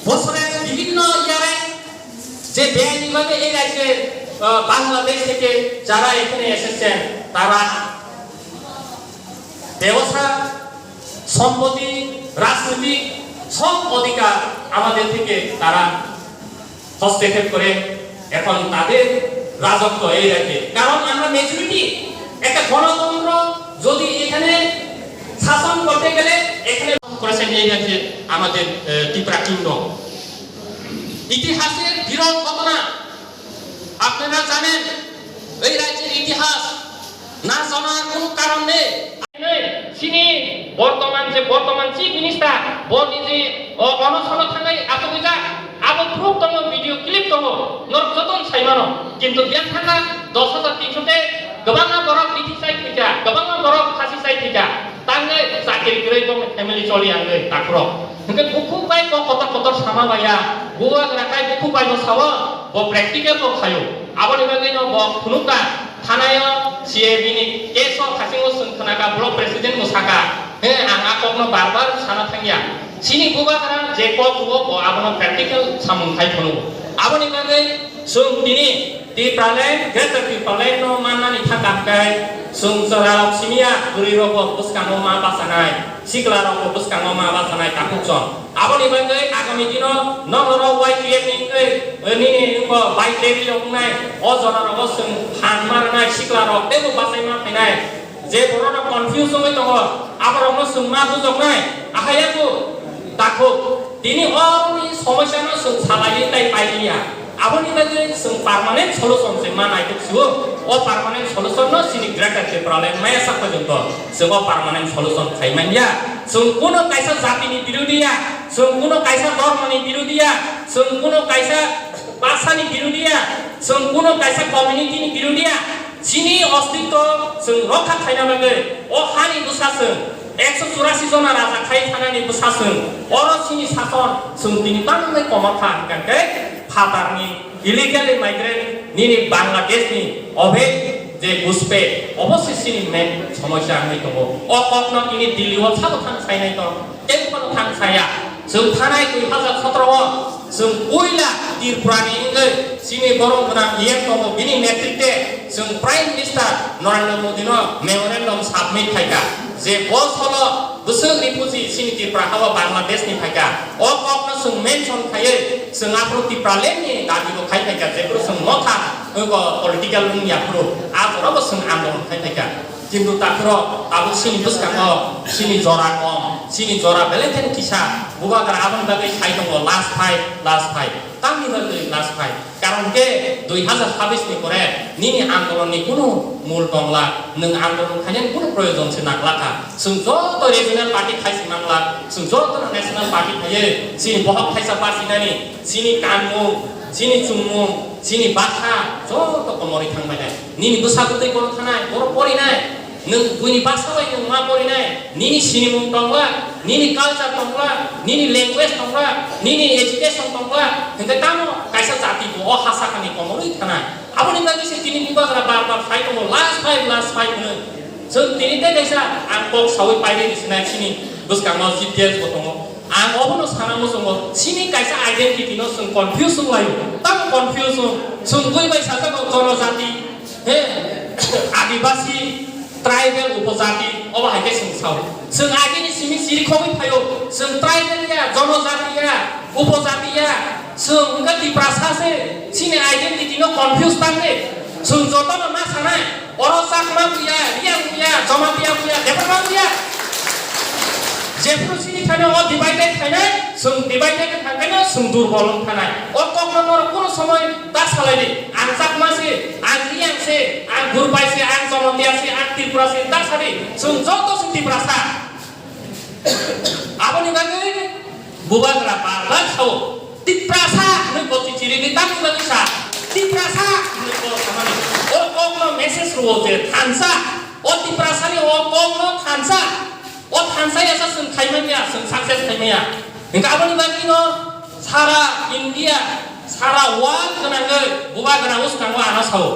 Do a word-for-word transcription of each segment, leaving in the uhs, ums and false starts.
বছরে বিভিন্ন ইয়ারে যে বেআইনিভাবে এই রাজ্যে, আহ, বাংলাদেশ থেকে যারা এখানে এসেছেন, তারা ব্যবসা, সম্পত্তি, রাজনীতি, সব অধিকার আমাদের থেকে তারা হস্তক্ষেপ করে। এখন তাদের রাজত্ব এই রাজ্যে, কারণ আমরা মেজরিটি, একটা গণতন্ত্র। যদি এখানে শাসন করতে গেলে এখানে করেছেন এই রাজ্যে আমাদের, আহ, ত্রিপুরা কিংডম। ইতিহাসের বিরল ঘটনা। আপনারা জানেন, এই রাজ্যের ইতিহাস না জানার কোনো কারণ নেই। Chini bortoman je bortoman chief minister, bo niji, o, onosono thangai asugwi jak, abo proof tongo, video clip tongo, norok jotono sai mano. Kintu biyang thangkha dos hajar tinso te kwbangma borok bithi chai thwikha, kwbangma borok phasi chai thwikha. Tangwi chakri kwrwi bongni family choli yangwi takhurok. Hwnkhe bukhuk bai kok kotor kotor sama baiya, bubagra kai bukhuk bai bo sao, bo practical bo khaio. Aboni bagwi no bo phunukha, thanaio C A bini case o khasingo chwng khnakha, block president bo sakha, he ang a kokno bar bar sana thangya. Chini bubagra je kok huo bo abono practical samung khai phunugo. Aboni bagwi chwng tini Tipraland, Greater Tipraland no mannani thangkha hwnkhe, chwng chwrairok simiya, bwrwirokbo bwskango ma bachanai, siklarokbo bwskango ma bachanai takhukchon. Aboni bagwi agami dino norok Y T F ni wngwi, nini wngbo bike rally rok wngnai, o jorarogo chwng phan ma rwnai, siklarok teibo bachai ma phainai. Je borok rok confuse wngwi tongo, aborokno chwng ma bujoknai, ahai yago takhuk. Tini o ni somosya no chwng salaiwi tai pailiya. Aboni bagwi chwng permanent solution se ma naituk sio. O permanent solution no chini Greater Tipraland maya sak porjonto chwng o permanent solution khai manya. Chwng kuno kaisa jati ni birodi ya, chwng kuno kaisa dhormo ni birodi ya, chwng kuno kaisa bhasha ni birodi ya, chwng kuno kaisa community ni birodi ya. Chini ostitto chwng rokha khaina bagwi o hani bwsa chwng ekso churasi jona raja khai thanani bwsa chwng, oro chini sason chwng tini tamni komor kha hwnkha khe phatarni illegal migrant nini Bangladesh ni obhaid je guspet obo se chini main somosya wngwi tongo. O kokno tini Delhi o sabo thang sainai tong. Tei phano thang saya. Chwng thanai dui hazar sotro o chwng puila Tripura ni wngwi chini borok gwnang E M tongo, bini netrite chwng Prime Minister Narendra Modi no memorandum submit khaikha je bo solo bwswk refugee chini Tripura ha o Bangladesh ni phaikha. O kok no chwng mention khaiwi chwng aphuru Tipraland ni dabi bo khai phaikha, jephuru chwng motha wngkha political wngya phuru a jora bo chwng andolon khai phaikha. Kintu takhurok tabuk chini bwskango chini jora kom, chini jora belai kheno kisa. Bubagra aboni bagwi sai tongo, last fight, last fight. Tamni bagwi last fight? Karon khe dui hazar chabbish ni pore nini andolon ni kunu mul tongla, nwng andolon khainani kunu proyojon se nanglakha. Chwng joto regional party khai se mangla, chwng joto national party khaiwi chini bohok thaisa bachinani, chini kanmung, chini chumung, chini basa joto komorwi thangbainai. Nini bwsa bwtwi borok thanai, borok porinai. Nwng buini basa bai nwng ma porinai. Nini sinimung tongla, nini culture tongla, nini language tongla, nini education tongla, hwnkhe tamo kaisa jati bo o ha sakani komorwi thanai. Aboni bagwi se tini bubagra bar bar sai tongo, last fight, last fight hwnwi. Chwng tini tei kaisa ang kok saui painani sinai, chini bwskango G P S bo tongo. Ang obono sana muchungo, chini kaisa identity no chwng confuse wng laio. Tamo confuse wng? Chwng bui bai sajago jonojati, he, adibasi, tribal, upojati, obo hai khe chwng sao. Chwng agini simi chirikhogwi phaio, chwng tribal ya, jonojati ya, upojati ya, chwng wngkha Tiprasa se, chini identity no confuse tangde. Chwng jotono ma sanai. Oro Chakma buya, Riyang buya, Jamatia buya, Debbarma buya. Jephru chini thani o divided khainai, chwng divided khainai, chwng durbol wng thanai. O kokno norok kuno somoi ta salai di. Ang Chakma se, ang Riyang se, ang Gurpai se, ang Jamatia se, ang Tripura se, ta sadi. Chwng joto chwng Tiprasa. Aboni bagwi bubagra bar bar sao, Tiprasa hwnwi bo chichiri ni tamni bagwi sa, Tiprasa hwnwi bo samani. O kokno message rwo je thansa, o Tiprasani o kokno thansa, o thansa yasa chwng khaimanya, chwng success khaimanya. Hwnkhe aboni bagwino sara India, sara world gwnangwi bubagra uskango ano sao.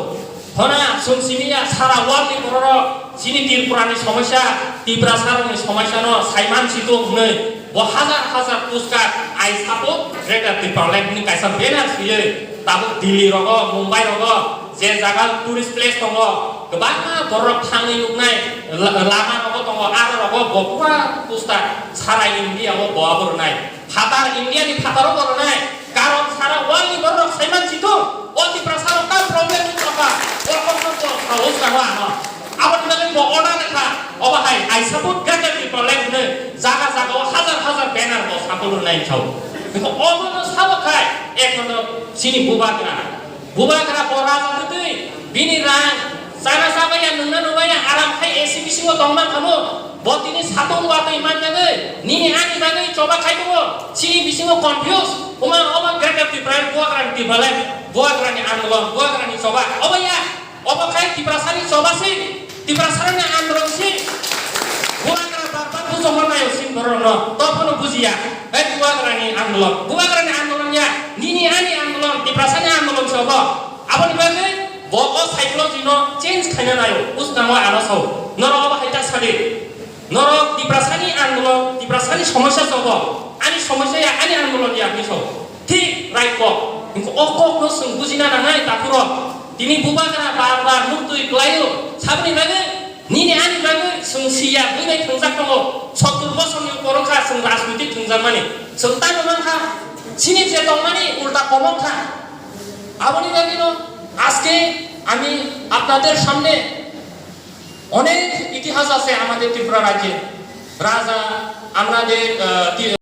Hona, chwng simi ya, sara world ni bororok chini Tripura ni somosya, Tiprasa rok ni somosya no saiman si tongo hwnwi bo hazar hazar puskar I support, Greater Tipraland ni kaisa banner swiwi tabuk Delhi rogo, Mumbai rogo, je jaga tourist place tongo, kwbangma borok thangwi nuknai la-, lama rogo tongo, aro rogo bo pura pusta sara India o bo abo rwnai. Phatar India ni phataro bo rwnai. Karon sara world ni borok saiman situ, o Tiprasa rok ta problem wngkha, o kok no bo saus na wa no. Aboni bagwi bo order kha, obo hai, I support Greater Tipraland hwnwi jaga jaga o hajar hajar banner bo support rwnai sao. Bikhe obo no sabo khai, ekhono chini bubagra. Bubagra bo raja twtwi, bini rang, chana chabaiya, nungna nubaiya, aram khai A C bisingo tongma khamu. Bo tini satung watwi manjagwi, nini ani bagwi choba khai tongo. Chini bisingo confuse, uma obo Greater Tipraland, bubagrani Tipraland, bubagrani andolon, bubagrani choba. Obo ya, Obo khai Tiprasani choba si, Tiprasani andolon si. Bubagra bar bar bujo hor nayo sin borok no, to phano bujiya. Hai bubagrani andolon, bubagrani andolon ya, nini ani andolon, Tiprasani andolon si obo. Aboni bagwi bo o psychology no change khaina nayo, usnango ano sao. Norok obo hai ta sadi. Norok Tiprasani andolon, Tiprasani somosya chobo. Ani somosya ya, ani andolon ya, hinwi sao. Thik right kok. Hingkhe o kokno chwng bujina nangnai, takhurok. Tini bubagra bar bar muktwi klaio. Saboni bagwi, nini ani bagwi chwng siya, bwinai thwngjak tongo. Sottur bosorni upor wngkha chwng rajniti thwngjakmani. Chwng tamo mankha, chini je tongmani ulta komok kha. Aboni bagwino aske ami apnader samne onek itihas ase amader Tripura rajye. Raja, amrader, ah, ti-